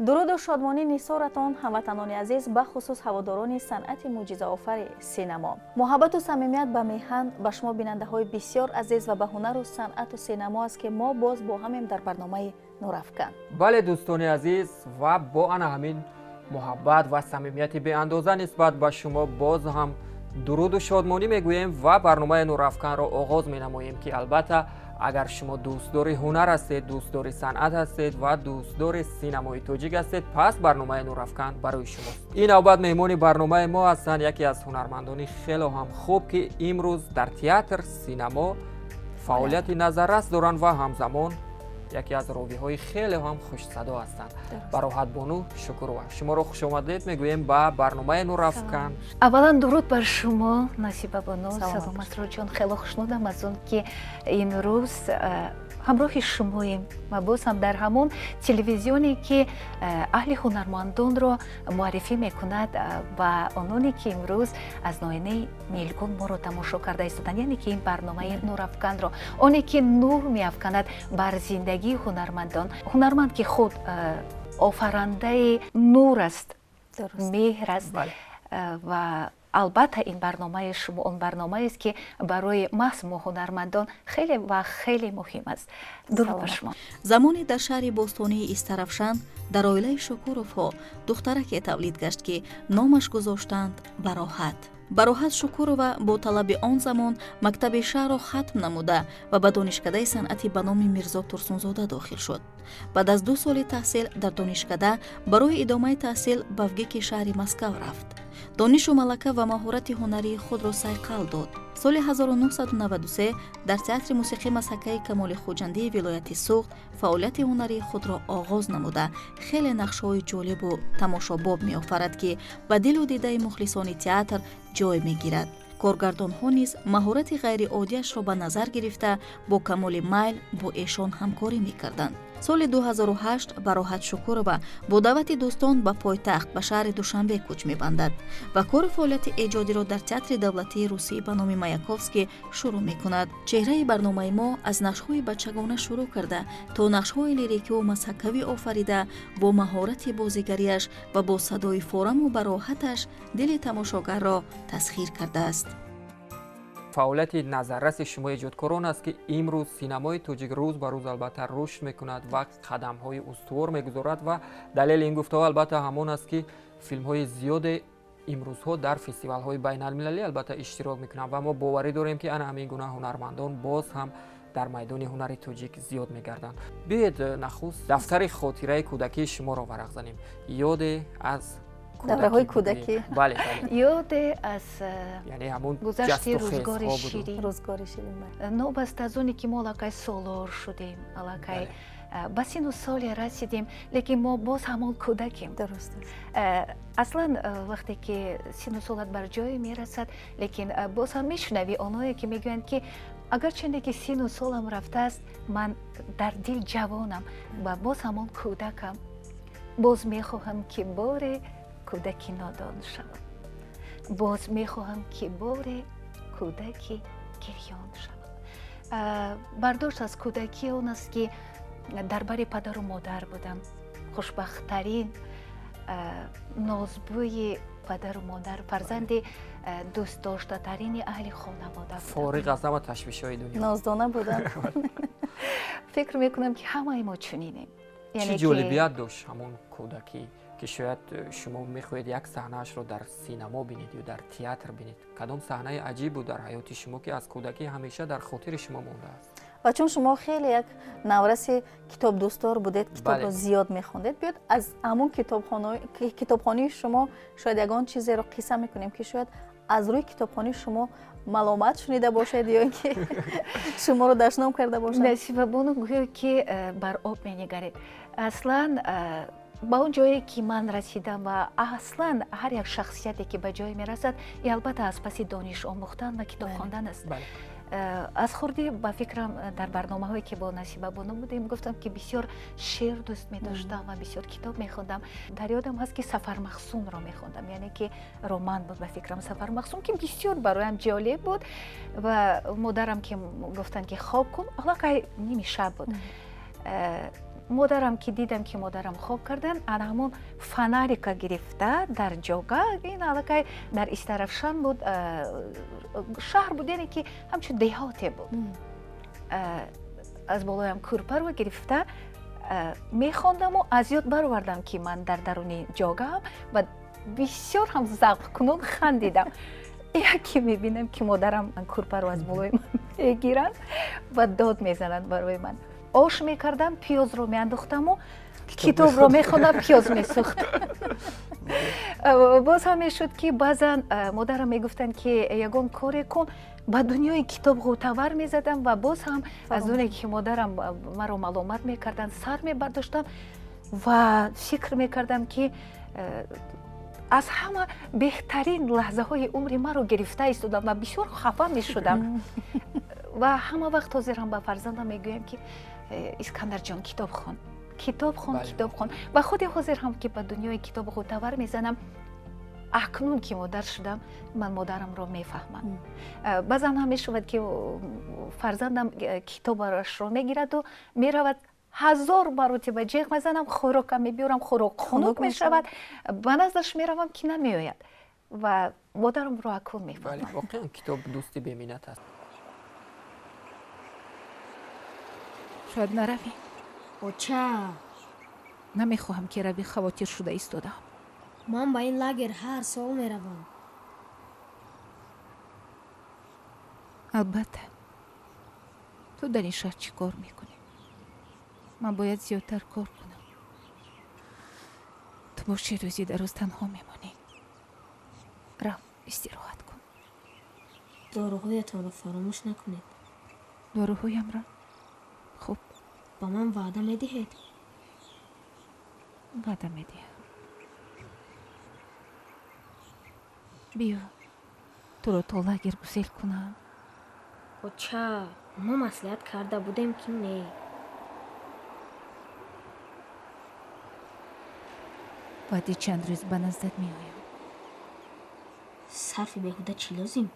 Дуруду шодмонӣ нисоратон, ҳамватанони азиз, бахусус ҳаводорони санъати мӯъҷизаофари синамо. Муҳаббату самимият ба меҳан, ба шумо бинандаҳои бисёр азиз ва ба ҳунару санъату синамо аст, ки мо боз бо ҳамем дар барномаи Нурафкан. Бале, дӯстони азиз, ва бо ана ҳамин муҳаббат ва самимияти беандоза нисбат ба шумо боз ҳам дуруду шодмонӣ мегӯем ва барномаи Нурафканро оғоз менамоем, ки албатта агар шумо дӯстдори ҳунар ҳастед, дӯстдори санъат ҳастед ва дӯстдори синамои тоҷик ҳастед, пас барномаи Нурафкан барои шумост. Ин навбат меҳмони барномаи мо ҳастанд яке аз ҳунармандони хело ҳам хуб, ки имрӯз дар театр, синамо фаъолияти назаррас доранд ва ҳамзамон яке аз ровиҳои хеле ҳам хушсадо ҳастанд. Бароҳатбону Шукурова, шуморо хушомадед мегӯем ба барномаи Нурафкан. Аввалан, дуруд бар шумо, Насибабону, салом, Асрорҷон. Хело хушнудам аз он, ки имрӯз ҳамроҳи шумоем ва боз ҳам дар ҳамон телевизионе, ки аҳли ҳунармандонро муаррифӣ мекунад ва ононе, ки имрӯз аз ноинаи нилгун моро тамошо карда истоданд, яъне ки ин барномаи Нурафканро, оне ки нур меафканад бар зиндагии ҳунармандон. Ҳунарманд, ки худ офарандаи нур аст, меҳр аст, ва албатта ин барномаи шумо он барномаест, ки барои маҳз мо ҳунармандон хеле ва хеле муҳим аст. Дуруд бар шумо. Замоне дар шаҳри бостонии Истаравшан дар оилаи Шукуровҳо духтараке тавлид гашт, ки номаш гузоштанд Бароҳат. Бароҳат Шукурова бо талаби он замон мактаби шаҳрро хатм намуда ва ба донишкадаи санъати ба номи Мирзо Турсунзода дохил шуд. Баъд аз 2 соли таҳсил дар донишкада барои идомаи таҳсил ба ВГИКи шаҳри Москав рафт. Донишу малака ва маҳорати ҳунарии худро сайқал дод. Соли 1993 дар театри мусиқӣ масҳакаи Камоли Хуҷандии вилояти Суғд фаъолияти ҳунарии худро оғоз намуда, хеле нақшҳои ҷолибу тамошобоб меофарад, ки ба дилу дидаи мухлисони театр ҷой мегирад. Коргардонҳо низ маҳорати ғайриоддиашро ба назар гирифта, бо камоли майл бо эшон ҳамкорӣ мекарданд. Соли 2008 Бароҳат Шукурова бо даъвати дӯстон ба пойтахт, ба шаҳри Душанбе кӯч мебандад ва кору фаъолияти эҷодиро дар Театри давлатии русӣ ба номи Маяковский шурӯъ мекунад. Чеҳраи барномаи мо аз нақшҳои бачагона шурӯъ карда то нақшҳои лирикиву масҳакавӣ офарида, бо маҳорати бозигариаш ва бо садои фораму бароҳаташ дили тамошогарро тасхир кардааст. Фаъолияти назарраси шумо эҷодкорон аст, ки имрӯз синамои тоҷик рӯз ба рӯз албатта рушд мекунад ва қадамҳои устувор мегузорад. Ва далели ин гуфтаҳо албатта ҳамон аст, ки филмҳои зиёде имрӯзҳо дар фестивалҳои байналмилалӣ албатта иштирок мекунанд ва мо боварӣ дорем, ки ана ҳамин гуна ҳунармандон боз ҳам дар майдони ҳунари тоҷик зиёд мегарданд. Биёед, нахуст дафтари хотираи кӯдакии шуморо варақ занем, ёде аз давраҳои кӯдакӣ. Бале, бале. Ёде аз яъне ҳамон гузашти рӯзгори ширин. Рӯзгори ширин. Новобаста аз оне ки мо аллакай солор шудем, аллакай ба сину соле расидем, лекин мо боз ҳамон кӯдакем. Дуруст аст. Аслан, вақте ки сину солат бар ҷое мерасад, лекин боз ҳам мешунавӣ онҳое, ки мегӯянд, ки агарчанде ки сину солам рафтааст, ман дар дил ҷавонам ва боз ҳамон кӯдакам. Боз мехоҳам, ки боре кӯдаки нодон шавам, боз мехоҳам, ки боре кӯдаки гирён шавам. Бардошт аз кӯдакӣ он аст, ки дар бари падару модар будам, хушбахттарин, нозбӯи падару модар, фарзанди дӯстдоштатарини аҳли хонавода. Фориғ аз ҳама ташвишҳои дунё. Ноздона будам. Фикр мекунам, ки ҳамаи мо чунинем. Чӣ ҷолибият дошт ҳамон кӯдакӣ, ки шояд шумо мехоҳед як саҳнаашро дар синамо бинед ё дар театр бинед? Кадом саҳнаи аҷиб буд дар ҳаёти шумо, ки аз кӯдакӣ ҳамеша дар хотири шумо мондааст? Ва чун шумо хеле як навраси китобдӯстдор будед, китобро зиёд мехондед, биёд, аз ҳамон китобхонии шумо шояд ягон чизеро қисса мекунем, ки шояд аз рӯи китобхонии шумо маломат шунида бошед ё ин ки шуморо дашном карда бошад. Насибабону, гӯё ки бар об менигаред. Аслан, ба он ҷое ки ман расидам ва аслан ҳар як шахсияте, ки ба ҷое мерасад, и албатта аз паси дониш омӯхтан ва китоб хондан аст. Аз хурдӣ, ба фикрам, дар барномаҳое, ки бо Насибабону будем, гуфтам, ки бисёр шеър дӯст медоштам ва бисёр китоб мехондам. Дар ёдам ҳаст, ки Сафармахсумро мехондам, яъне ки роман буд, ба фикрам, Сафармахсум, ки бисёр бароям ҷолиб буд. Ва модарам ки гуфтанд, ки хоб кун, аллакай ними шаб буд. Модарам ки дидам, ки модарам хоб кардан, ана ҳамон фонарика гирифта дар ҷога, ин аллакай дар Истарафшан буд, шаҳр буд, яъне ки ҳамчун деҳоте буд. Аз болоям кӯрпаро гирифта мехондаму аз ёд баровардам, ки ман дар даруни ҷогаам, ва бисёр ҳам завқкунон хандидам. Яке мебинам, ки модарам кӯрпаро аз болои ман мегиранд ва дод мезананд барои ман. Ош мекардам, пиёзро меандохтаму китобро мехондам, пиёз месӯхт. Боз ҳам мешуд, ки баъзан модарам мегуфтанд, ки ягон коре кун, ба дунёи китоб ғӯтавар мезадам, ва боз ҳам аз оне ки модарам маро маломат мекарданд, сар мебардоштам ва фикр мекардам, ки аз ҳама беҳтарин лаҳзаҳои умри маро гирифта истодам ва бисёр хафа мешудам. Ва ҳама вақт ҳозирам ба фарзандам мегӯям, ки Искандарҷон, китоб хон, китоб хон, китоб хон. Ва худи ҳозир ҳам ки ба дунёи китоб ғӯтавар мезанам, акнун ки модар шудам, ман модарамро мефаҳмам. Баъзан ҳам мешавад, ки фарзандам китобашро мегираду меравад, ҳазор маротиба ҷеғ мезанам, хӯрокам мебиёрам, хӯрок хунук мешавад, ба наздаш меравам, ки намеояд, ва модарамро акнун мефаҳмам. Воқеан, китоб дӯсти беминнат аст. Шояд наравӣ. Оча. Намехоҳам, ки равӣ, хавотир шуда истодаам. Ман ба ин лагер ҳар сол меравам. Албатта. Ту дар ин шаҳр чӣ кор мекунӣ? Ман бояд зиёдтар кор кунам. Ту боши, рӯзи дароз танҳо мемонӣ. Рав, истироҳат кун. Доруҳоятонро фаромӯш накунед. Доруҳоямро? Хуб. Ба ман ваъда медиҳед? Ваъда медиҳам. Биё, туро то лагер гусел кунам. Оча, мо маслиҳат карда будем, ки не. Баъди чанд рӯз ба наздат меоям. Сарфи беҳуда чӣ лозим?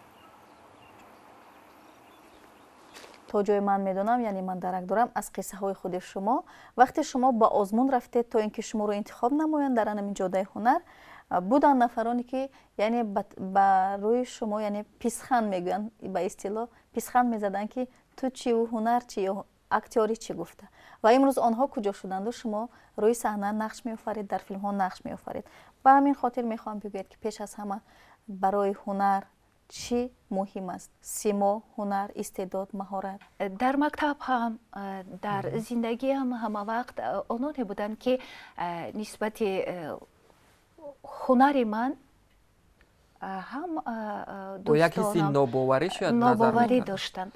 То ҷое ман медонам, яъне ман дарак дорам аз қиссаҳои худи шумо, вақте шумо ба озмун рафтед, то ин ки шуморо интихоб намоянд дар анамин ҷодаи ҳунар, буданд нафароне, ки яъне ба рӯи шумо, яъне писханд мегӯянд, ба истилоҳ писханд мезаданд, ки ту чиву ҳунар чи ё актёрӣ чӣ гуфта. Ва имрӯз онҳо куҷо шуданду, шумо рӯи саҳна нақш меофаред, дар филмҳо нақш меофаред. Ба ҳамин хотир мехоҳам бигӯяд, ки пеш аз ҳама барои ҳунар чӣ муҳим аст? Симо, ҳунар, истеъдод, маҳорат. Дар мактаб ҳам, дар зиндагиам ҳама вақт ононе буданд, ки нисбати ҳунари ман ҳам як ҳисси нобоварӣ шояд нобоварӣ доштанд.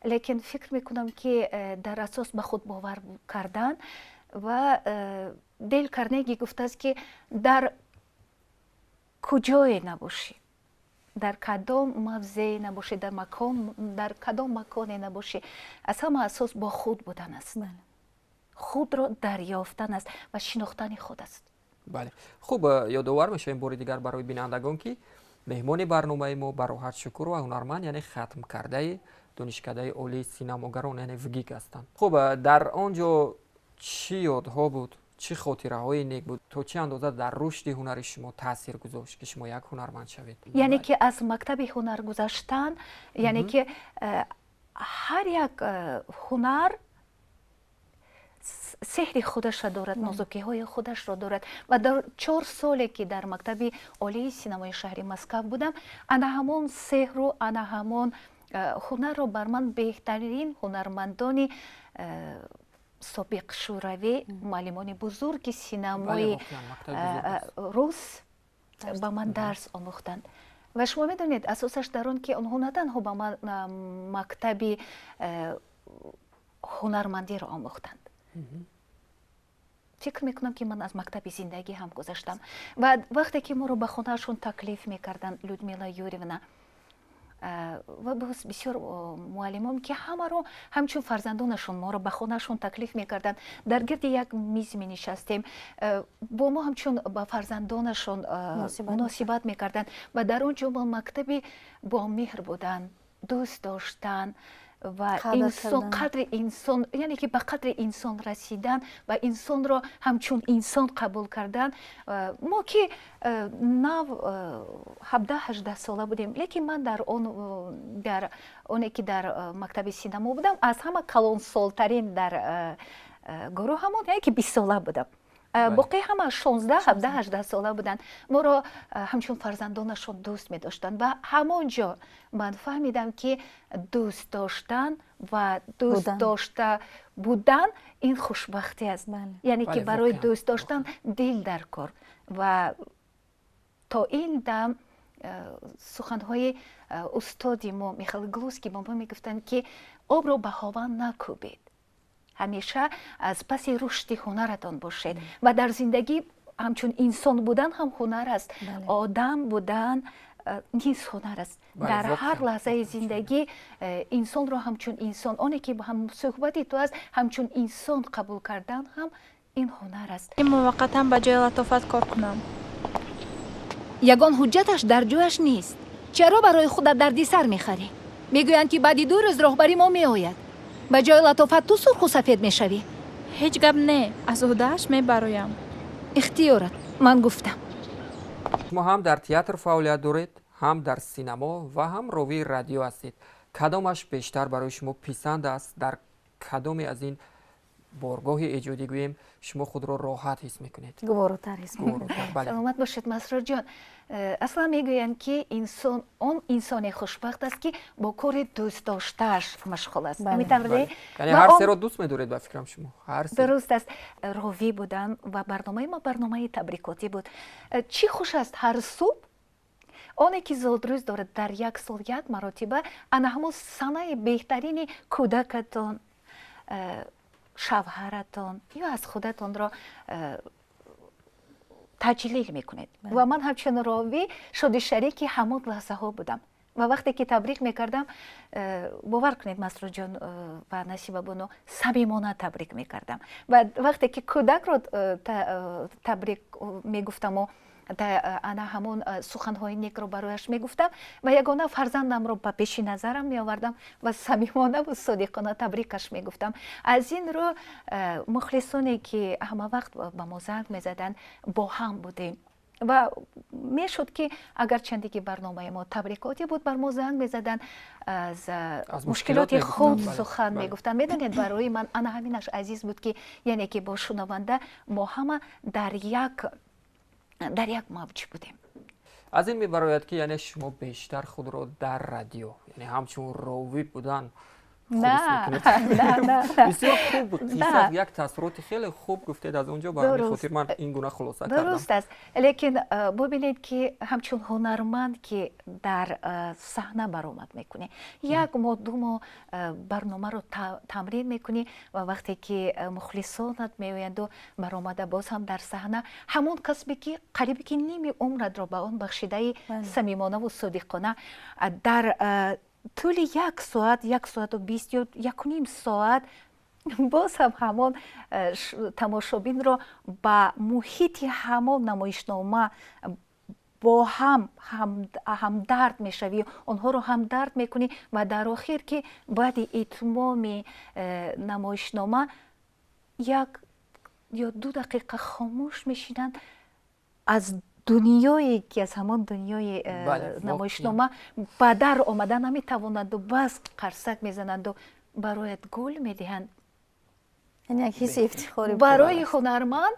Лекин фикр мекунам, ки дар асос ба худ бовар кардан, ва Дел Карнеги гуфтааст, ки дар куҷое набошӣ, дар кадом мавзее набошӣ, дар кадом маконе набошӣ, аз ҳама асос бо худ будан аст, худро дарёфтан аст ва шинохтани худ аст. Бале, хуб, ёдовар мешавем бори дигар барои бинандагон, ки меҳмони барномаи мо Бароҳат Шукурова, ҳунарманд, яъне хатмкардаи донишкадаи олии синамогарон, яъне ВГИК ҳастанд. Хуб, дар он ҷо чӣ ёдҳо буд, чӣ хотираҳои нек буд, то чӣ андоза дар рушди ҳунари шумо таъсир гузошт, ки шумо як ҳунарманд шавед? Яъне ки аз мактаби ҳунар гузаштан, яъне ки ҳар як ҳунар сеҳри худашро дорад, нозукиҳои худашро дорад. Ва дар 4 соле, ки дар мактаби олии синамои шаҳри Москав будам, ана ҳамон сеҳру ана ҳамон ҳунарро бар ман беҳтарин ҳунармандони собиқ шӯравӣ, муаллимони бузурги синамои рус ба ман дарс омӯхтанд. Ва шумо медонед, асосаш дар он, ки онҳо на танҳо ба ман мактаби ҳунармандиро омӯхтанд, фикр мекунам, ки ман аз мактаби зиндагӣ ҳам гузаштам. Ва вақте ки моро ба хонаашон таклиф мекарданд, Людмила Юрьевна ва боз бисёр муаллимон, ки ҳамаро ҳамчун фарзандонашон моро ба хонаашон таклиф мекарданд, дар гирди як миз менишастем, бо мо ҳамчун ба фарзандонашон муносибат мекарданд, ва дар он ҷо мо мактаби бо меҳр будан, дӯст доштан, Ва инсон, қадри инсон, яъне ки ба қадри инсон расидан ва инсонро ҳамчун инсон қабул кардан. Мо ки нав 17-18 сола будем, лекин ман дар он дар оне ки дар мактаби синамо будам, аз ҳама калонсолтарин дар гурӯҳамон, яъне ки 20 сола будам, боқӣ ҳама 16, 17, 18 сола буданд. Моро ҳамчун фарзандонашон дӯст медоштанд ва ҳамон ҷо ман фаҳмидам, ки дӯст доштан ва дӯст дошта будан ин хушбахтӣ аст, яъне ки барои дӯст доштан дил дар кор. Ва то ин дам суханҳои устоди мо Михаил Глузский ба мо мегуфтанд, ки обро ба ҳован накӯбед, ҳамеша аз паси рушди ҳунаратон бошед. Ва дар зиндагӣ ҳамчун инсон будан ҳам ҳунар аст, одам будан низ ҳунар аст. Дар ҳар лаҳзаи зиндагӣ инсонро ҳамчун инсон, оне ки ҳамсӯҳбати ту аст, ҳамчун инсон қабул кардан ҳам ин ҳунар аст. Муваққатан ба ҷои Латофат кор кунам. Ягон ҳуҷҷаташ дар ҷояш нест. Чаро барои худат дарди сар мехарӣ? Мегӯянд, ки баъди 2 рӯз роҳбари мо меояд. Ба ҷои Латофат ту сурху сафед мешавӣ. Ҳеҷ гап не, аз уҳдааш мебароям. Ихтиёрат, ман гуфтам. Шумо ҳам дар театр фаъолият доред, ҳам дар синамо ва ҳам ровии радио ҳастед. Кадомаш бештар барои шумо писанд аст? Дар кадоме аз ин боргоҳи эҷодӣ, гӯем, шумо худро роҳат ҳис мекунед? Гуворотар ҳис. Саломат бошед, Масрорҷон. Аслан мегӯянд, ки инсон он инсоне хушбахт аст, ки бо кори дӯстдоштааш машғул аст. Яъне ҳар серо дӯст медоред, ба фикрам, шумо. Дуруст аст. Ровӣ будам ва барномаи мо барномаи табрикотӣ буд. Чӣ хуш аст ҳар субҳ оне ки зодрӯз дорад, дар як сол як маротиба ана ҳамон санаи беҳтарини кӯдакатон, шавҳаратон ё аз худатонро таҷлил мекунед. Ва ман ҳамчун ровӣ шоди шарики ҳамон лаҳзаҳо будам. Ва вақте ки табрик мекардам, бовар кунед, Масрурҷон ва Насибабону, самимона табрик мекардам. Ва вақте ки кӯдакро табрик мегуфтаму ана ҳамон суханҳои некро барояш мегуфтам ва ягона фарзандамро ба пеши назарам меовардам ва самимонаву содиқона табрикаш мегуфтам. Аз ин рӯ мухлисоне ки ҳама вақт ба мо занг мезаданд, бо ҳам будем. Ва мешуд, ки агарчанде ки барномаи мо табрикотӣ буд, бар мо занг мезаданд, аз мушкилоти худ сухан мегуфтанд. Медонед, барои ман ана ҳаминаш азиз буд, ки яъне ки бо шунаванда мо ҳама дар як мавҷ будем. Аз ин мебарояд, ки яъне шумо бештар худро дар радио, яъне ҳамчун ровӣ будан. Бисёр хуб қисса, як таассуроти хеле хуб гуфтед аз он ҷо. Ба ҳамин хотир ман ин гуна хулоса кардам. Дуруст аст, лекин бубинед, ки ҳамчун ҳунарманд, ки дар саҳна баромад мекунӣ, як моҳ, 2 моҳ барномаро тамрин мекунӣ ва вақте ки мухлисонат меоянду баромада боз ҳам дар саҳна ҳамон касбе, ки қарибе ки ними умратро ба он бахшидаи, самимонаву содиқона дар тӯли як соат, як соату бист ё якуним соат боз ҳам ҳамон тамошобинро ба муҳити ҳамон намоишнома бо ҳам ҳамдард мешавӣ, онҳоро ҳамдард мекунӣ. Ва дар охир, ки баъди итмоми намоишнома 1 ё 2 дақиқа хомӯш мешинанд, аз дунёе ки аз ҳамон дунёи намоишнома ба дар омада наметавонанду бас қарсак мезананду бароят гул медиҳанд. Барои ҳунарманд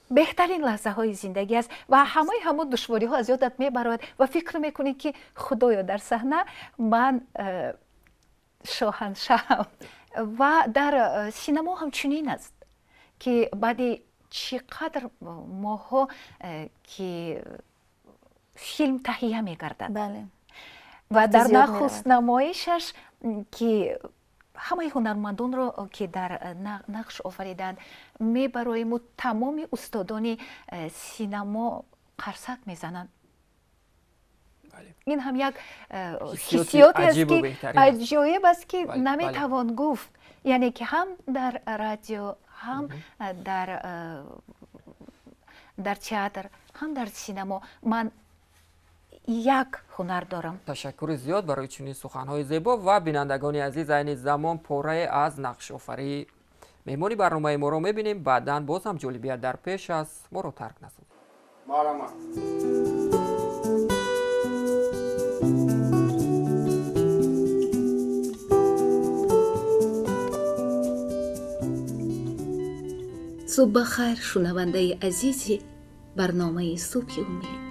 беҳтарин лаҳзаҳои зиндагӣ аст ва ҳамаи ҳамон душвориҳо аз ёдат мебарояд ва фикр мекунӣ, ки худоё, дар саҳна ман шоҳаншаҳам. Ва дар синамо ҳамчунин аст, ки баъди чӣ қадр моҳҳо ки филм таҳия мегардад ва дар нахуст намоишаш, ки ҳамаи ҳунармандонро, ки дар нақш офариданд, мебароиму тамоми устодони синамо қарсак мезананд. Ин ҳам як ҳиссиёте аст, ки аҷоиб аст, ки наметавон гуфт. Яъне ки ҳам дар радио, ҳам дар театр, ҳам дар синамо ман Як ҳунар дорам. Ташаккури зиёд барои чунин суханҳои зебо ва бинандагони азиз, айни замон порае аз нақшофарии меҳмони барномаи моро мебинем. Баъдан боз ҳам ҷолибият дар пеш аст, моро тарк насозед. Марҳамат. Субҳ бахайр, шунавандаи азизи барномаи Субҳи умед.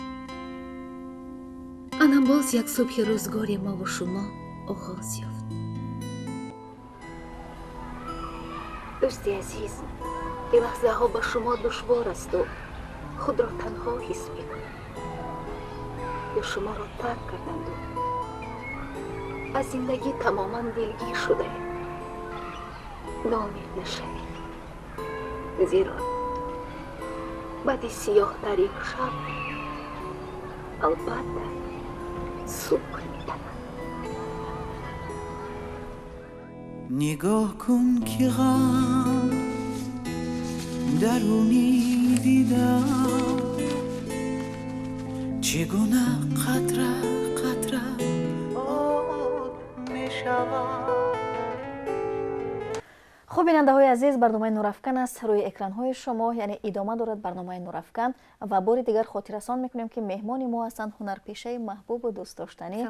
Ана боз як субҳи рӯзгори мову шумо оғоз ёфт. Дӯсти азиз, ин лаҳзаҳо ба шумо душвор асту худро танҳо ҳис мекунед. Ё шуморо тарк карданду аз зиндагӣ тамоман дилгир шудаед. Ноумед нашавед, зеро баъди сиёҳтарин шаб албатта субҳ метавад. Нигоҳ кун, ки ғам даруни дидам, чӣ гуна қатра қатра об мешавад. Хуб, бинандаҳои азиз, барномаи Нурафкан аст рӯи экранҳои шумо, яъне идома дорад барномаи Нурафкан ва бори дигар хотиррасон мекунем, ки меҳмони мо ҳастанд ҳунарпешаи маҳбубу дӯстдоштанӣ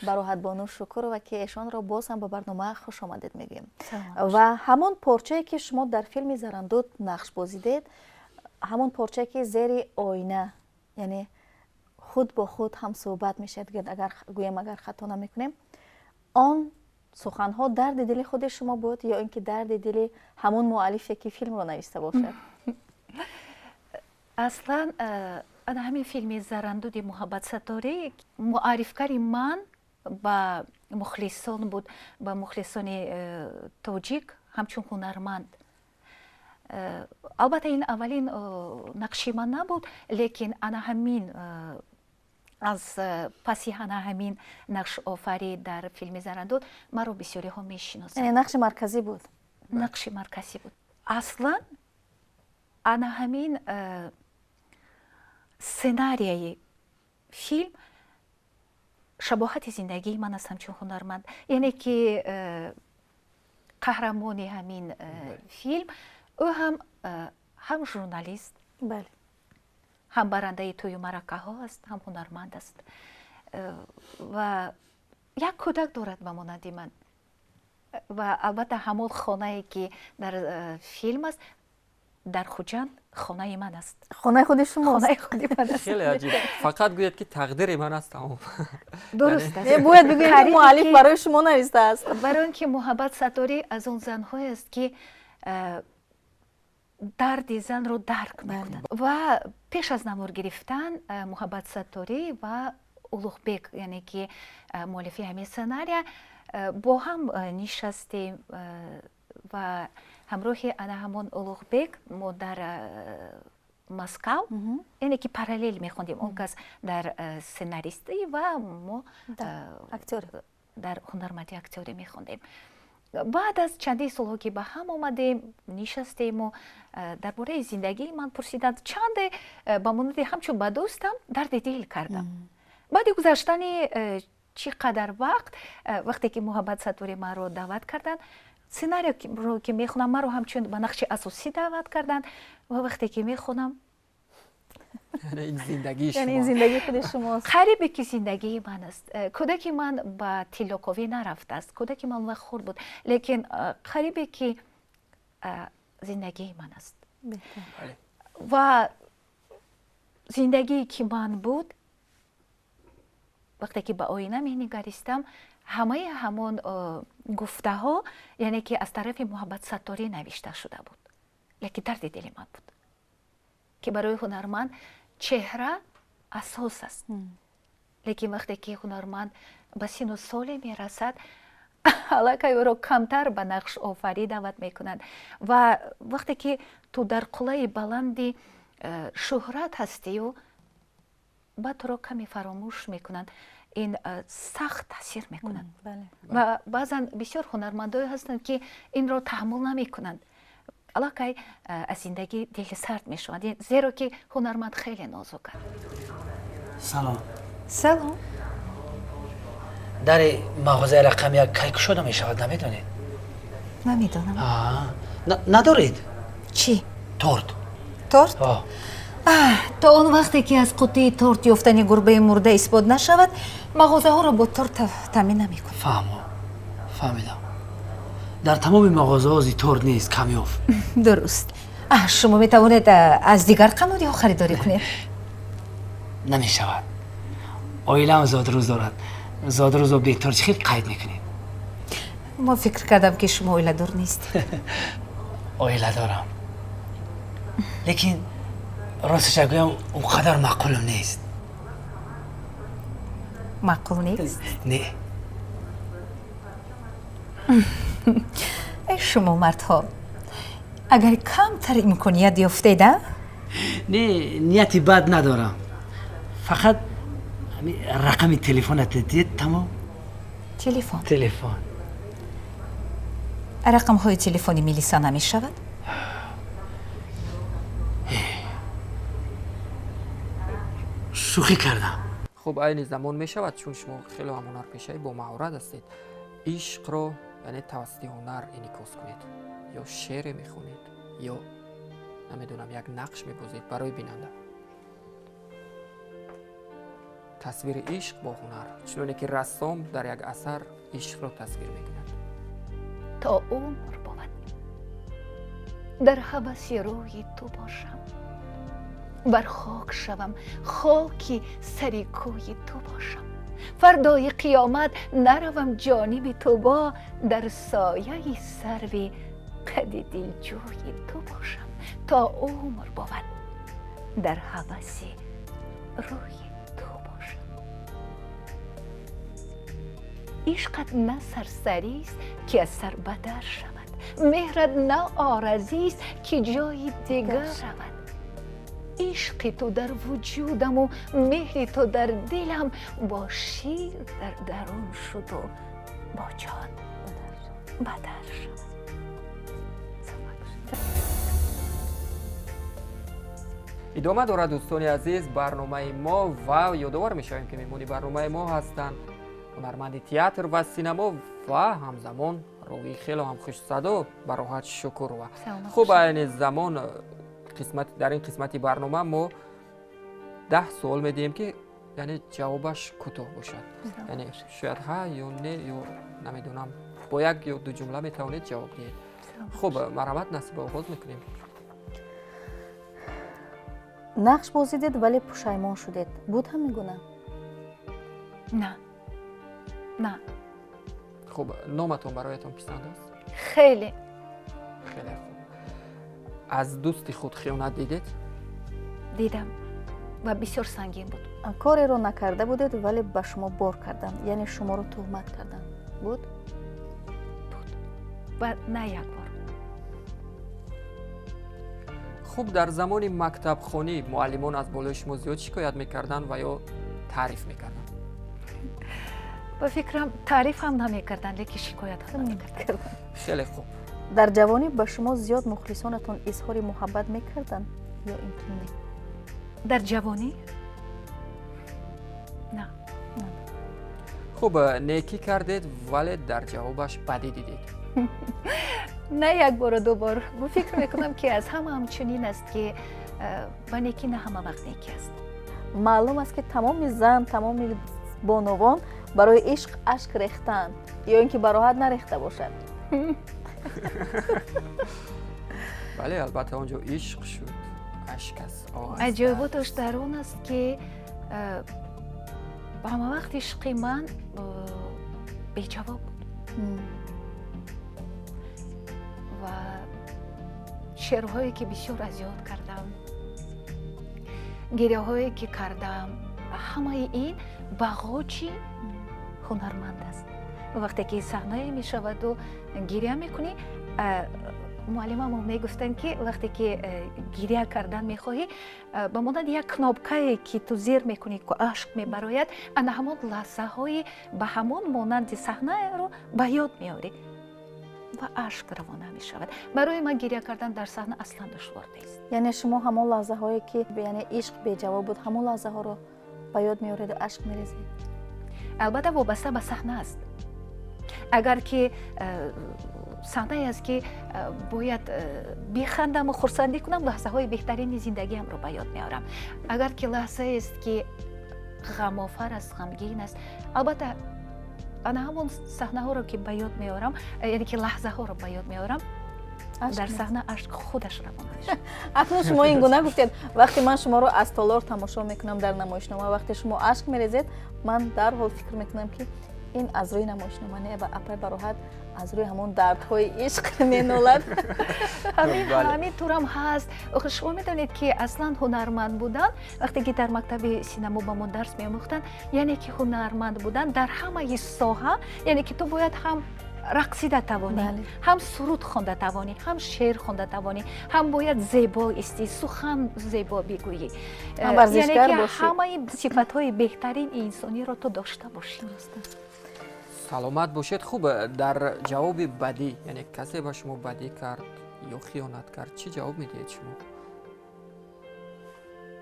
Бароҳатбону Шукурова, ки эшонро боз ҳам ба барнома хушомадед мегӯем. Ва ҳамон порчае, ки шумо дар филми Зарандуд нақш бозидед, ҳамон порчае, ки зери оина, яъне худ бо худ ҳамсӯҳбат мешавед, агар гӯям, агар хато намекунем, он суханҳо дарди дили худи шумо буд ё ин ки дарди дили ҳамон муаллифе, ки филмро нависта бошад? Аслан ана ҳамин филми Зарандуди Муҳаббат Сатторӣ муаррифгари ман ба мухлисон буд, ба мухлисони тоҷик ҳамчун ҳунарманд. Албатта, ин аввалин нақши ман набуд, лекин ана ҳамин аз паси ана ҳамин нақшофарӣ дар филми Зарандуд маро бисёриҳо мешиносанд. Яъне нақши марказӣ буд? Нақши марказӣ буд. Аслан ана ҳамин сценарияи филм шабоҳати зиндагии ман аст ҳамчун ҳунарманд, яъне ки қаҳрамони ҳамин филм ӯ ҳам журналист, ҳам барандаи тӯю маъракаҳо аст, ҳам ҳунарманд аст ва як кӯдак дорад ба монанди ман. Ва албатта, ҳамон хонае, ки дар филм аст, дар Хуҷанд хонаи ман аст. Хонаи худи шумост? Хонаи худи ман аст. Хеле аҷиб, фақат гӯяд, ки тақдири ман аст, тамом. Дуруст аст. Бояд бигӯем, ки муаллиф барои шумо навистааст. Барои он ки Муҳаббат Сатторӣ аз он занҳое аст, ки дарди занро дарк мекунад. Ва пеш аз навор гирифтан Муҳаббат Сатторӣ ва Улуғбек, яъне ки муаллифи ҳамин сценария, бо ҳам нишастем ва ҳамроҳи ана ҳамон Улуғбек мо дар Москав, яъне ки параллел мехондем. Он кас дар сценаристӣ ва мо дар ҳунарманди актёрӣ мехондем. Баъд аз чандин солҳо, ки ба ҳам омадем, нишастему дар бораи зиндагии ман пурсиданд, чанде ба монанди ҳамчун ба дӯстам дарди дил кардам. Баъди гузаштани чӣ қадар вақт, вақте ки Муҳаббат Сатторӣ маро даъват карданд, сценариоро ки мехонам, маро ҳамчун ба нақши асосӣ даъват карданд ва вақте ки мехонам, Зиндагии худи шумост. Қарибе ки зиндагии ман аст. Кӯдаки ман ба тиллоковӣ нарафтааст, кӯдаки ман вақт хурд буд, лекин қарибе ки зиндагии ман аст. Ва зиндагие ки ман буд, вақте ки ба оина менигаристам, ҳамаи ҳамон гуфтаҳо, яъне ки аз тарафи Муҳаббат Сатторӣ навишта шуда буд, лекин дарди дили ман буд, ки барои ҳунарманд чеҳра асос аст, лекин вақте ки ҳунарманд ба сину соле мерасад, аллакай ӯро камтар ба нақшофарӣ даъват мекунанд. Ва вақте ки ту дар қуллаи баланди шӯҳрат ҳастию, баъд туро каме фаромӯш мекунанд, ин сахт таъсир мекунад. Ва баъзан бисёр ҳунармандое ҳастанд, ки инро таҳаммул намекунанд, аллакай аз зиндагӣ дили сард мешаванд, зеро ки ҳунарманд хеле нозук аст. Салом. Салом. Дари мағозаи рақами як кай кушода мешавад, намедонед? Намедонам. Надоред? Чӣ? Торт. Торт? То он вақте ки аз қуттии торт ёфтани гурбаи мурда исбот нашавад, мағозаҳоро бо торт таъмин намекунад. Фаҳмо, фаҳмидам. Дар тамоми мағозаҳо зи торт нест, камёб. Дуруст. Шумо метавонед аз дигар қаннодиҳо харидорӣ кунед. Намешавад. Оилаам зодрӯз дорад. Зодрӯзро бе торт чӣ хел қайд мекунед? Мо фикр кардам, ки шумо оиладор нестед. Оила дорам, лекин росташа гӯям, он қадар маъқулам нест. Маъқул нест? Не. Эй шумо мардҳо, агар камтар имконият ёфтед, а? Не, нияти бад надорам, фақат рақами телефонат дид, тамом. Телефон? Телефон. Рақамҳои телефони милиса намешавад? Шӯхӣ кардам. Хуб, айни замон мешавад, чун шумо хело ҳам ҳунарпешаи бо маҳорат ҳастед, ишқро яъне тавассути ҳунар инъикос кунед, ё шеъре мехонед, ё намедонам, як нақш мебозед барои бинанда. Тасвири ишқ бо ҳунар, чуноне ки рассом дар як асар ишқро тасвир мекунад. То умр бовад дар ҳаваси рӯи ту бошам, бар хок шавам, хоки сари кӯи ту бошам, фардои қиёмат наравам ҷониби тубо, дар сояи сарви қади дилҷӯи ту бошам. То умр бовад дар ҳаваси рӯи ту бошам. Ишқат на сарсарист, ки аз сар ба дар шавад, меҳрат на оразист, ки ҷои дигар равад. Ишқи ту дар вуҷудаму меҳри ту дар дилам, бо шир дар дарун шуду бо ҷон ба дар шавад. Идома дорад, дӯстони азиз, барномаи мо ва ёдовар мешавем, ки меҳмони барномаи мо ҳастанд ҳунарманди театр ва синамо ва ҳамзамон ровии хело ҳам хушсадо Бароҳат Шукурова. Хуб, айни замон дар ин қисмати барнома мо 10 суол медиҳем, ки яъне ҷавобаш кӯтоҳ бошад, яъне шояд ҳа ё не, ё намедонам, бо як ё ду ҷумла метавонед ҷавоб диҳед. Хуб, марҳамат, Насиба, оғоз мекунем. Нақш бозидед, вале пушаймон шудед. Буд ҳамин гуна? На, на. Хуб, номатон бароятон писанд аст? Хеле. Хеле хуб. Аз дӯсти худ хиёнат дидед? Дидам ва бисёр сангин буд. Кореро накарда будед, вале ба шумо бор карданд, яъне шуморо туҳмат карданд. Буд? Буд ва на як бор. Хуб, дар замони мактабхонӣ муаллимон аз болои шумо зиёд шикоят мекарданд ва ё таъриф мекарданд? Ба фикрам, таъриф ҳам намекарданд, лекин шикоят ҳам намекарданд. Хеле хуб. Дар ҷавонӣ ба шумо зиёд мухлисонатон изҳори муҳаббат мекарданд ё ин ки не? Дар ҷавонӣ? На. Хуб, некӣ кардед, вале дар ҷавобаш бадӣ дидед? На як бору ду бор. Фикр мекунам, ки аз ҳама ҳамчунин аст, ки ба некӣ на ҳама вақт некӣ аст. Маълум аст, ки тамоми зан, тамоми бонувон барои ишқ ашк рехтаанд, ё ин ки бароҳат нарехта бошад? Бале, албатта, он ҷо ишқ шуд, ашк аст. Аҷоиботаш дар он аст, ки ба ҳама вақт ишқи ман беҷавоб буд ва шеърҳое, ки бисёр аз ёд кардам, гиряҳое, ки кардам, ҳамаи ин бағоҷи ҳунарманд аст. Вақте ки саҳнае мешаваду гиря мекунӣ, муаллимамо мегуфтанд, ки вақте ки гиря кардан мехоҳӣ, ба монанди як кнопкае, ки ту зер мекунӣ, ашк мебарояд, ана ҳамон лаҳзаҳои ба ҳамон монанди саҳнаро ба ёд меорӣ ва ашк равона мешавад. Барои ман гиря кардан дар саҳна аслан душвор нест. Яъне шумо ҳамон лаҳзаҳое, ки яъне ишқ беҷавоб буд, ҳамон лаҳзаҳоро Ба ёд меореду ашк мерезед? Албатта, вобаста ба саҳна аст. Агар ки саҳнае аст, ки бояд бихандаму хурсандӣ кунам, лаҳзаҳои беҳтарини зиндагиамро ба ёд меорам. Агар ки лаҳзаест, ки ғамофар аст, ғамгин аст, албатта, ана ҳамон саҳнаҳоро ки ба ёд меорам, яъне ки лаҳзаҳоро ба ёд меорам, дар саҳна ашк худаш равон мешавад. Акнун шумо ин гуна гуфтед, вақте ман шуморо аз толор тамошо мекунам дар намоишнома, вақте шумо ашк мерезед, ман дарҳол фикр мекунам, ки ин аз рӯи намоишнома не, ва апай Бароҳат аз рӯи ҳамон дардҳои ишқ менолад. Ҳамин турам ҳаст. Охир шумо медонед, ки аслан ҳунарманд будан, вақте ки дар мактаби синамо ба мо дарс меомӯхтанд, яъне ки ҳунарманд будан дар ҳамаи соҳа, яъне ки ту бояд ҳам рақсида тавонӣ, ҳам суруд хонда тавонӣ, ҳам шеър хонда тавонӣ, ҳам бояд зебо истӣ, сухан зебо бигӯӣ, яъне ки ҳамаи сифатҳои беҳтарини инсониро ту дошта бошӣ. Саломат бошед. Хуб, дар ҷавоби бадӣ, яъне касе ба шумо бадӣ кард ё хиёнат кард, чӣ ҷавоб медиҳед шумо?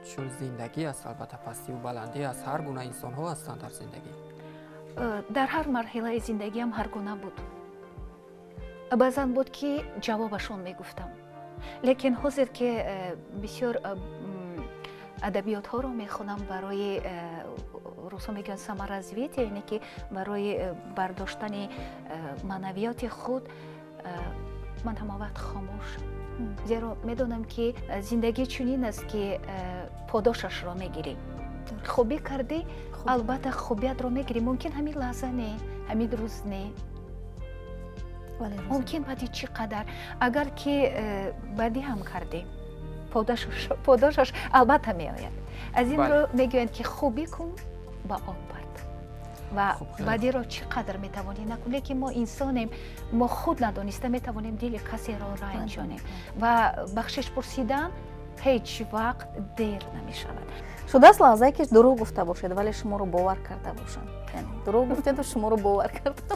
Чун зиндагӣ аст, албатта, пастиву баландӣ аст, ҳар гуна инсонҳо ҳастанд дар зиндагӣ. Дар ҳар марҳилаи зиндагиам ҳар гуна буд. Баъзан буд, ки ҷавобашон мегуфтам, лекин ҳозир ки бисёр адабиётҳоро мехонам, барои русо мегӯянд саморазвитие, яъне ки барои бардоштани маънавиёти худ, ман ҳама вақт хомӯшам, зеро медонам, ки зиндагӣ чунин аст, ки подошашро мегирӣ. Хубӣ кардӣ, албатта, хубиятро мегирӣ. Мумкин ҳамин лаҳза не, ҳамин рӯз не, мумкин баъди чӣ қадар. Агар ки бадӣ ҳам кардӣ, подошаш албатта меояд. Аз ин рӯ мегӯянд, ки хубӣ кун, ба об бард, ва бадиро чӣ қадр метавонӣ накун. Лекин мо инсонем, мо худ надониста метавонем дили касеро ранҷонем, ва бахшиш пурсидан ҳеҷ вақт дер намешавад. Шудааст лаҳзае, ки дурӯғ гуфта бошед, вале шуморо бовар карда бошанд? Дурӯғ гуфтеду шуморо бовар карда?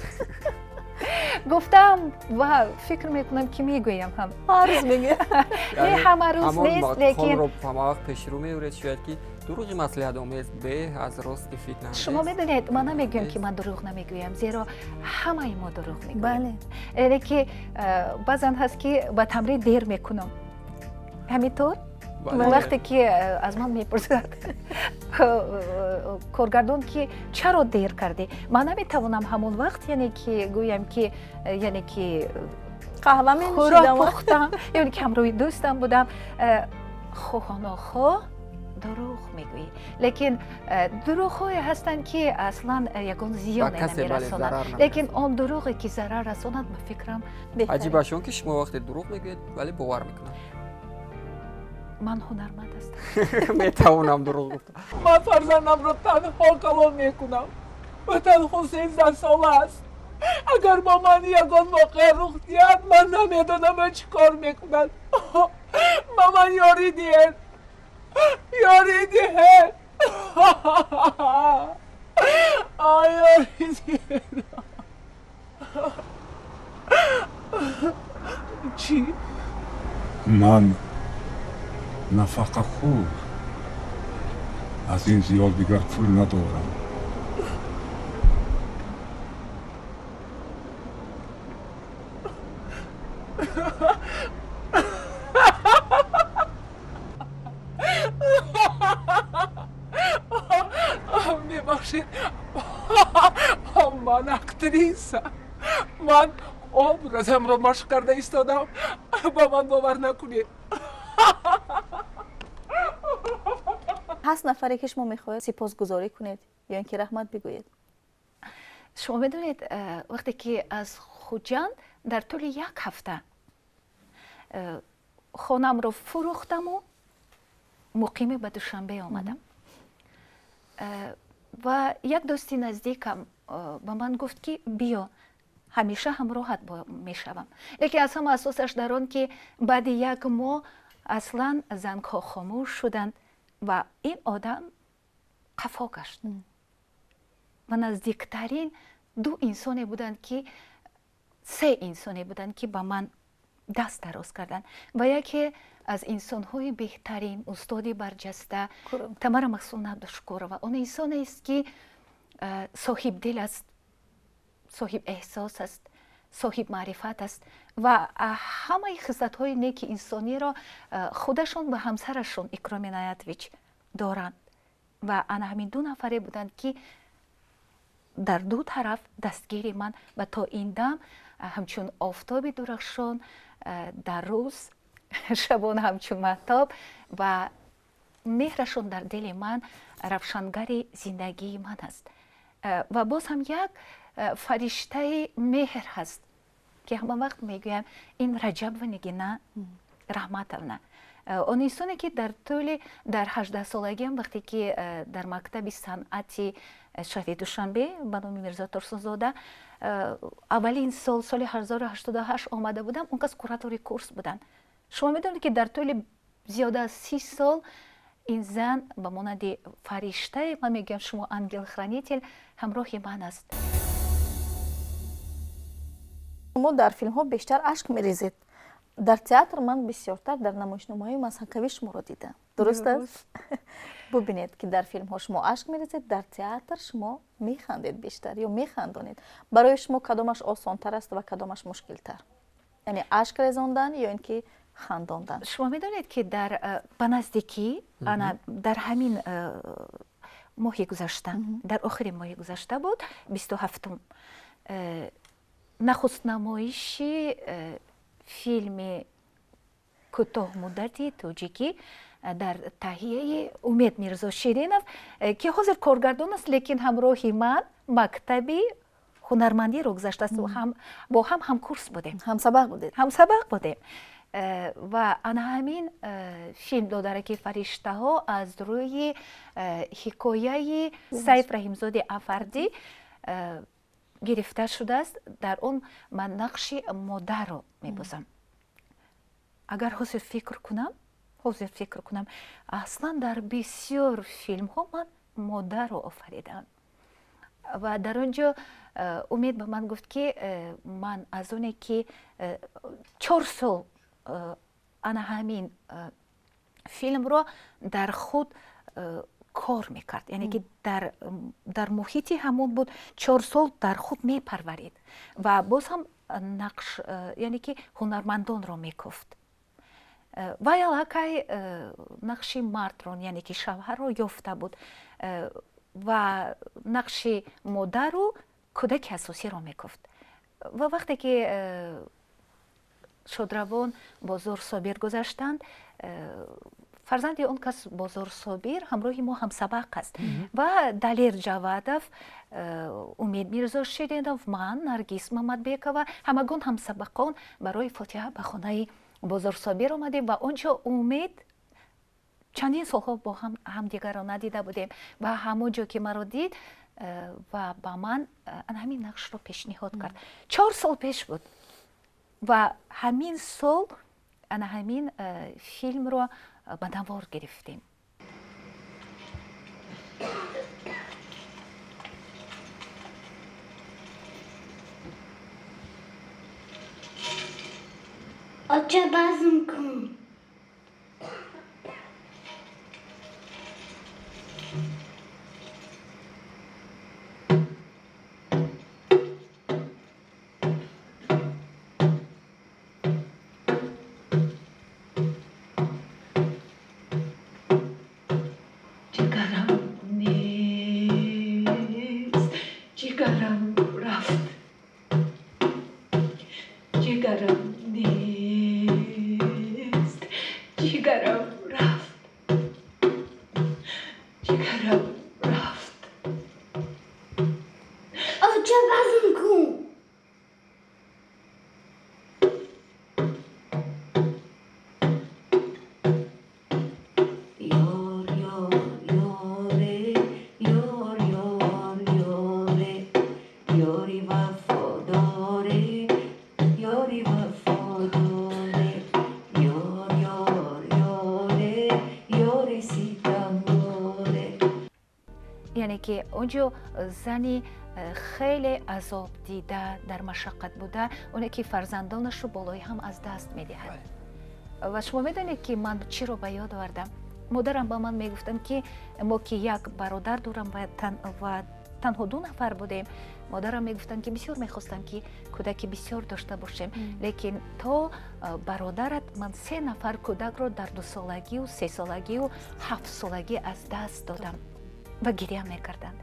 Гуфтам ва фикр мекунам, ки мегӯям ҳам. Ҳар рӯз мегӯям. Не, ҳама рӯз нест, лекин ҳама вақт пешрӯ меоред, шояд ки дурӯғи маслиҳатомез беҳ аз рости фитна. Шумо медонед, ман намегӯям, ки ман дурӯғ намегӯям, зеро ҳамаи мо дурӯғ мегӯем. Яъне ки баъзан ҳаст, ки ба тамрин дер мекунам, ҳамин тур вақте ки аз ман мепурсад коргардон, ки чаро дер кардӣ, ман наметавонам ҳамон вақт, яъне ки гӯям, ки яъне ки қаҳва хӯрок пухтам, яъне ки ҳамроҳи дӯстам будам. Хоҳу нохоҳ дурӯғ мегӯӣ, лекин дурӯғҳое ҳастанд, ки аслан ягон зиёне намерасонанд, лекин он дурӯғе, ки зарар расонад, ба фикрам. Аҷибаш он, ки шумо вақте дурӯғ мегӯед, вале бовар мекунанд. Ман ҳунарманд ҳастам. Метавонам дурӯғ гуфта. Ман фарзандамро танҳо калон мекунам ва танҳо 13 сола аст. Агар бо ман ягон воқеа рух диҳад, ман намедонам чӣ кор мекунад. Ба ман ёрӣ диҳед, ёрӣ диҳед, ёрӣ диҳед. Чӣ? Ман нафақахӯр, аз ин зиёд дигар пул надорам. Мебахшед, ман актриса, ман образамро машқ карда истодам, ба ман бовар накунед. Ҳаст нафаре, ки шумо мехоҳед сипосгузорӣ кунед ё ин ки раҳмат бигӯед? Шумо медонед, вақте ки аз Хуҷанд дар тӯли як ҳафта хонамро фурӯхтаму муқими ба Душанбе омадам, ва як дӯсти наздикам ба ман гуфт, ки биё, ҳамеша ҳамроҳат мешавам. Лекин аз ҳама асосаш дар он, ки баъди як моҳ аслан зангҳо хомӯш шуданд ва ин одам қафо гашт. Ва наздиктарин ду инсоне буданд, ки се инсоне буданд, ки ба ман даст дароз карданд. Ва яке аз инсонҳои беҳтарин, устоди барҷаста Тамара Мақсудовна Абдушукурова, он инсонест, ки соҳибдил аст, соҳиб эҳсос аст, соҳиб маърифат аст ва ҳамаи хислатҳои неки инсониро худашон ва ҳамсарашон Икром Иноятович доранд. Ва ана ҳамин ду нафаре буданд, ки дар ду тараф дастгири ман ва то ин дам ҳамчун офтоби дурахшон дар рӯз, шабона ҳамчун маҳтоб ва меҳрашон дар дили ман равшангари зиндагии ман аст. Ва боз ҳам як фариштаи меҳр ҳаст, ки ҳама вақт мегӯям, ин Раҷабова Нигина Раҳматовна. Он инсоне, ки дар тӯли дар 18-солагиам, вақте ки дар мактаби санъати шаҳри Душанбе ба номи Мирзо Турсунзода аввалин сол, соли 1088 омада будам, он кас куратори курс буданд. Шумо медонед, ки дар тӯли зиёда аз 30 сол ин зан ба монанди фариштае, ман мегӯям, шумо ангел-хранитель, ҳамроҳи ман аст. Шумо дар филмҳо бештар ашк мерезед. Дар театр ман бисёртар дар намоишномаҳои масхакавӣ шуморо дидам. Дуруст аст? Бубинед, ки дар филмҳо шумо ашк мерезед, дар театр шумо механдед бештар ё механдонед. Барои шумо кадомаш осонтар аст ва кадомаш мушкилтар? Яъне ашк резондан ё ин ки хандондан? Шумо медонед, ки дар ба наздикӣ, ана дар ҳамин моҳи гузашта, дар охири моҳи гузашта буд, 27-ум, нахуст намоиши филми кӯтоҳмуддати тоҷикӣ дар таҳияи Умед Мирзо Ширинов, ки ҳозир коргардон аст, лекин ҳамроҳи ман мактаби ҳунармандиро гузаштааст, бо ҳам ҳамкурс будем. Ҳамсабақ будед? Ҳамсабақ будем. Ва ана ҳамин филм «Додараки фариштаҳо» аз рӯи ҳикояи Сайф Раҳимзоди Афардӣ гирифта шудааст. Дар он ман нақши модарро мебозам. Агар ҳозир фикр кунам, аслан дар бисёр филмҳо ман модарро офаридам. Ва дар он ҷо Умед ба ман гуфт, ки ман аз оне ки 4 сол ана ҳамин филмро дар худ кор мекард, яъне ки дар муҳити ҳамон буд, 4 сол дар худ мепарварид ва боз ҳам нақш, яъне ки ҳунармандонро мекуфт. Вай аллакай нақши мардро, яъне ки шавҳарро ёфта буд ва нақши модару кӯдаки асосиро мекуфт. Ва вақте ки шодравон Бозор Собир гузаштанд, фарзанди он кас Бозор Собир ҳамроҳи мо ҳамсабақ аст, ва Далер Ҷавадов, Умед Мирзо Ширинов, ман, Наргиз Мамадбекова, ҳамагон ҳамсабақон барои фотиҳа ба хонаи Бозор Собир омадем. Ва он ҷо Умед, чандин солҳо бо ҳам ҳамдигарро надида будем, ва ҳамон ҷо ки маро дид ва ба ман ҳамин нақшро пешниҳод кард. 4 сол пеш буд ва ҳамин сол ана ҳамин филмро ба навор гирифтем. Оча, базм кун. Ҷигарам нест, ҷигарам рафт, ҷигарам нест, ҷигарам рафт, ҷигарам рафт. Оча, базм кун. Ёр, ёр, ёре, ёр, ёр, ёре, ёри вафодоре, ёри вафодоре, ёр, ёр, ёре, ёри ситамгоре. Яъне ки он ҷо зани хеле азоб дида, дар машаққат буда, оне ки фарзандонашро болои ҳам аз даст медиҳад. Ва шумо медонед, ки ман чиро ба ёд овардам? Модарам ба ман мегуфтанд, ки мо ки як бародар дорам ва танҳо ду нафар будем, модарам мегуфтанд, ки бисёр мехостам, ки кӯдаки бисёр дошта бошем, лекин то бародарат ман се нафар кӯдакро дар дусолагию сесолагию ҳафтсолагӣ аз даст додам, ва гиря мекарданд.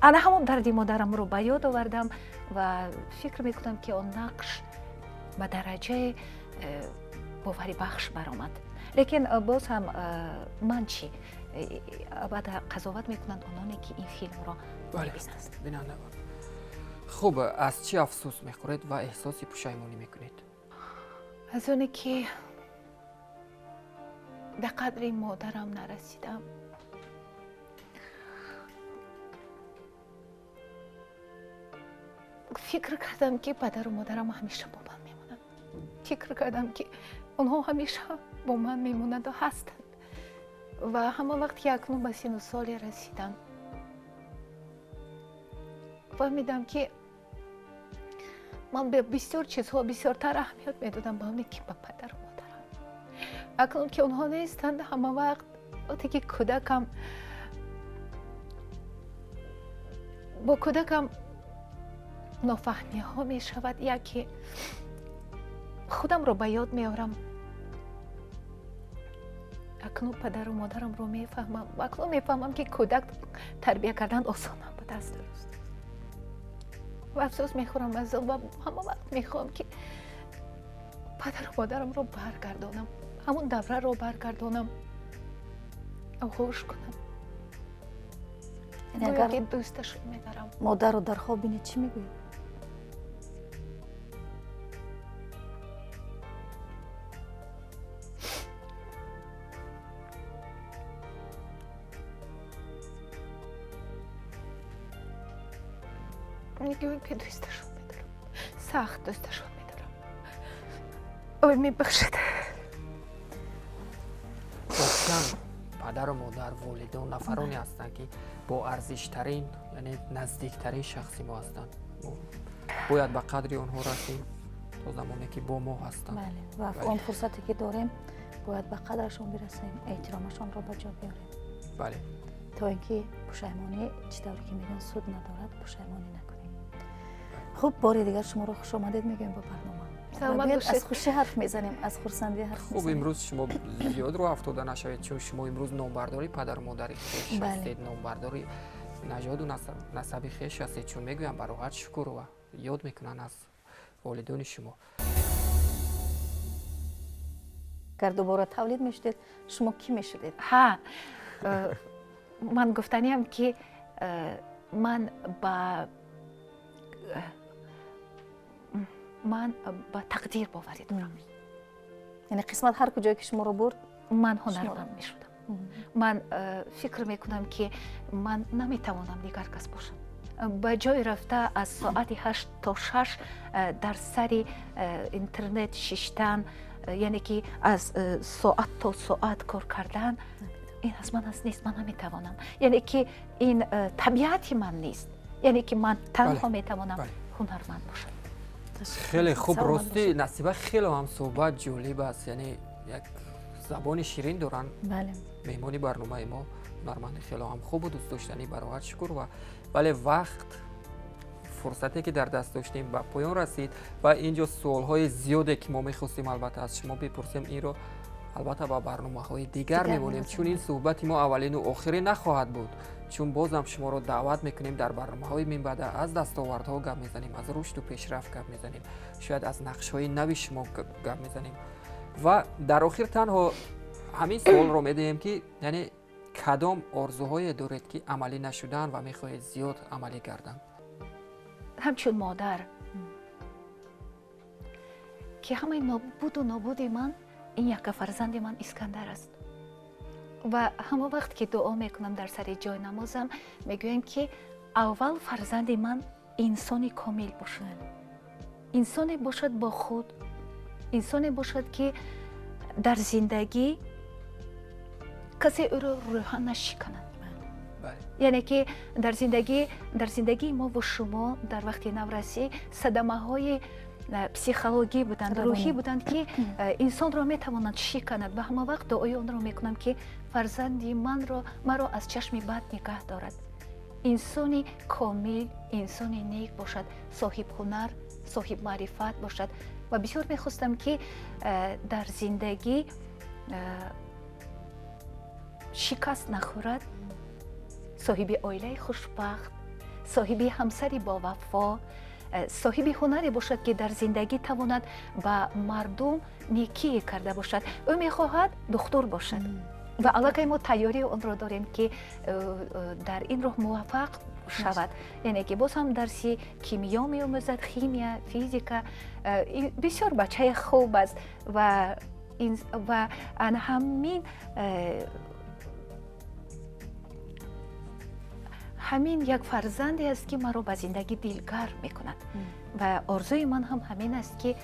Ана ҳамон дарди модарамро ба ёд овардам ва фикр мекунам, ки он нақш ба дараҷаи боварибахш баромад. Лекин боз ҳам ман чӣ, албатта, қазоват мекунанд ононе, ки ин филмро мебинанд. Бинандагон. Хуб, аз чӣ афсӯс мехӯред ва эҳсоси пушаймонӣ мекунед? Аз оне ки ба қадри модарам нарасидам. Фикр кардам, ки падару модарам ҳамеша бо ман мемонанд. Фикр кардам, ки онҳо ҳамеша бо ман мемонанду ҳастанд. Ва ҳама вақт ки акнун ба сину соле расидам, фаҳмидам, ки ман ба бисёр чизҳо бисёртар аҳамият медодам ба оне ки ба падару модарам. Акнун ки онҳо нестанд, ҳама вақт вақте ки кӯдакам бо кӯдакам нофаҳмиҳо мешавад, яке худамро ба ёд меорам. Акнун падару модарамро мефаҳмам. Акнун мефаҳмам, ки кӯдак тарбия кардан осон набудааст. Ва афсӯс мехӯрам аз он ва ҳама вақт мехоҳам, ки падару модарамро баргардонам, ҳамон давраро баргардонам, оғӯш кунам. Агар дӯсташон медорам. Модарро дар хоб бинед, чӣ мегӯед? Мегӯям, ки дӯсташон медорам, сахт дӯсташон медорам. Ой, мебахшед. Воқеан, падару модар, волидон нафароне ҳастанд, ки бо арзиштарин, яъне наздиктарин шахси мо ҳастанд. Бояд ба қадри онҳо расем то замоне ки бо мо ҳастанд. Бале, ва он фурсате ки дорем, бояд ба қадрашон бирасем, эҳтиромашонро ба ҷо биёрем. Бале. То ин ки пушаймонӣ, чӣ тавре ки мегӯянд, суд надорад, пушаймонӣ накунем. Хуб, бори дигар шуморо хушомадед мегӯем ба барнома. Аз хушӣ ҳарф мезанем, аз хурсандӣ ҳарф. Хуб, имрӯз шумо зиёд рӯ афтода нашавед, чун шумо имрӯз номбардори падару модари хеш ҳастед, номбардори нажоду насаби хеш ҳастед, чун мегӯям, Бароҳат Шукурова ёд мекунанд аз волидони шумо. Агар дубора тавлид мешудед, шумо кӣ мешудед? Ҳа, ман гуфтаниам, ки ман ба тақдир боварӣ дорам. Яъне қисмат ҳар куҷое ки шуморо бурд? Ман ҳунарманд мешудам. Ман фикр мекунам, ки ман наметавонам дигар кас бошам. Ба ҷой рафта аз соати 8 то 6 дар сари интернет шиштан, яъне ки аз соат то соат кор кардан, ин аз ман аст нест. Ман наметавонам, яъне ки ин табиати ман нест, яъне ки ман танҳо метавонам ҳунарманд бошам. Хеле хуб, ростӣ, Насиба, хеле ҳам суҳбат ҷолиб аст, яъне як забони ширин доранд меҳмони барномаи мо, ҳунарманди хеле ҳам хубу дӯстдоштанӣ Бароҳат Шукурова. Вале вақт, фурсате ки дар даст доштем, ба поён расид ва ин ҷо суолҳои зиёде ки мо мехостем, албатта, аз шумо бипурсем, инро, албатта, ба барномаҳои дигар мемонем, чун ин суҳбати мо аввалину охирӣ нахоҳад буд, чун бозам шуморо даъват мекунем дар барномаҳои минбаъда. Аз дастовардҳо гап мезанем, аз рушду пешрафт гап мезанем, шояд аз нақшҳои нави шумо гап мезанем. Ва дар охир танҳо ҳамин суолро медиҳем, ки яъне кадом орзуҳое доред, ки амалӣ нашудаанд ва мехоҳед зиёд амалӣ гарданд? Ҳамчун модар, ки ҳамаи нобуду нобуди ман ин яка фарзанди ман Искандар аст, ва ҳама вақт ки дуо мекунам дар сари ҷои намозам, мегӯям, ки аввал фарзанди ман инсони комил бошад, инсоне бошад бо худ, инсоне бошад, ки дар зиндагӣ касе ӯро рӯҳан нашиканад. Яъне ки дар зиндагии мо ва шумо дар вақти наврасӣ садамаҳои психологӣ буданд, рӯҳӣ буданд, ки инсонро метавонанд шиканад ва ҳама вақт дуои онро мекунам, ки фарзанди маро аз чашми бад нигаҳ дорад. Инсони комил, инсони нек бошад, соҳибҳунар, соҳибмаърифат бошад. Ва бисёр мехостам, ки дар зиндагӣ шикаст нахӯрад, соҳиби оилаи хушбахт, соҳиби ҳамсари бовафо, соҳиби ҳунаре бошад, ки дар зиндагӣ тавонад ба мардум некие карда бошад. Ӯ мехоҳад духтур бошад ва аллакай мо тайёрии онро дорем, ки дар ин роҳ муваффақ шавад. Яъне ки боз ҳам дарси кимиё меомӯзад, химия, физика. Бисёр бачаи хуб аст ва ҳамин як фарзанде аст, ки маро ба зиндагӣ дилгарм мекунад. Ва орзуи ман ҳам ҳамин аст, ки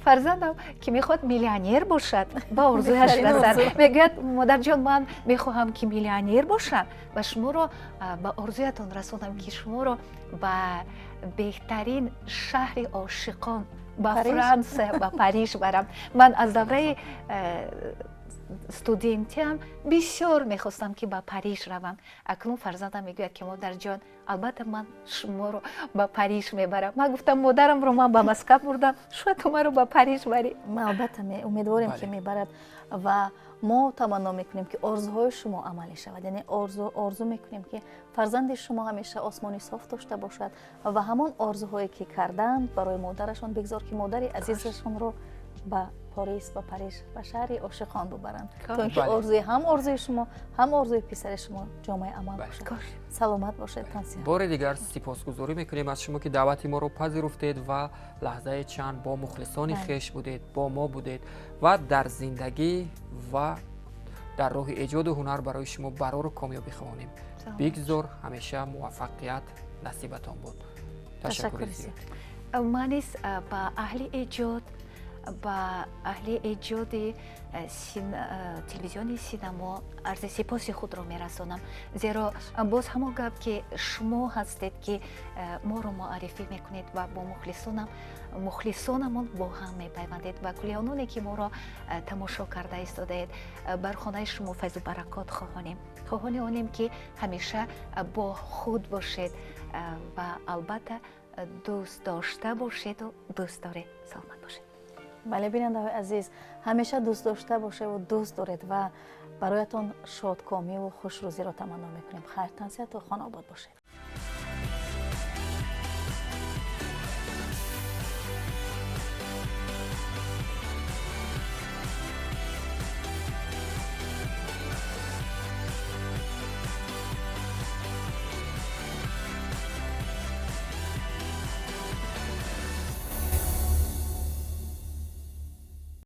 фарзандам, ки мехоҳад миллионер бошад, ба орзуяш расад. Мегӯяд: модарҷон, ман мехоҳам, ки миллионер бошам ва шуморо ба орзуятон расонам, ки шуморо ба беҳтарин шаҳри ошиқон, ба Франсия, ба Париж барам. Ман аз давраи студентиам бисёр мехостам, ки ба Париж равам. Акнун фарзандам мегӯяд, ки модарҷон, албатта ман шуморо ба Париж мебарам. Ман гуфтам, модарамро ман ба Москва бурдам, шояд ту маро ба Париж барӣ. Албатта умедворем, ки мебарад ва мо таманно мекунем, ки орзуҳои шумо амалӣ шавад. Яъне орзу мекунем, ки фарзанди шумо ҳамеша осмони соф дошта бошад ва ҳамон орзуҳое, ки карданд барои модарашон, бигзор, ки модари азизашонро ба Порис, ба Париж, ба шаҳри ошиқон бубаранд, то ин ки орзуи ҳам орзуи шумо, ҳам орзуи писари шумо ҷомаи амал бошад. Саломат бошед, тансиҳат. Бори дигар сипосгузорӣ мекунем аз шумо, ки даъвати моро пазируфтед ва лаҳзаи чанд бо мухлисони хеш будед, бо мо будед ва дар зиндагӣ ва дар роҳи эҷоду ҳунар барои шумо барору комёбӣ хоҳонем. Бигзор ҳамеша муваффақият насибатон буд. Ташаккури зиёд. Ман низ ба аҳли эҷод, ба аҳли эҷоди телевизиони синамо арзи сипоси худро мерасонам, зеро боз ҳамон гап, ки шумо ҳастед, ки моро муаррифӣ мекунед ва бо мухлисонамон бо ҳам мепайвандед ва кулли ононе, ки моро тамошо карда истодаед, бар хонаи шумо файзу баракот хоҳонем. Хоҳони онем, ки ҳамеша бо худ бошед ва албатта дӯст дошта бошеду дӯст доред. Саломат бошед. Бале, бинандаҳои азиз, ҳамеша дӯст дошта бошеву дӯст доред ва бароятон шодкомиву хушрӯзиро таманно мекунем. Хайр, тансиҳату хонаобод бошед.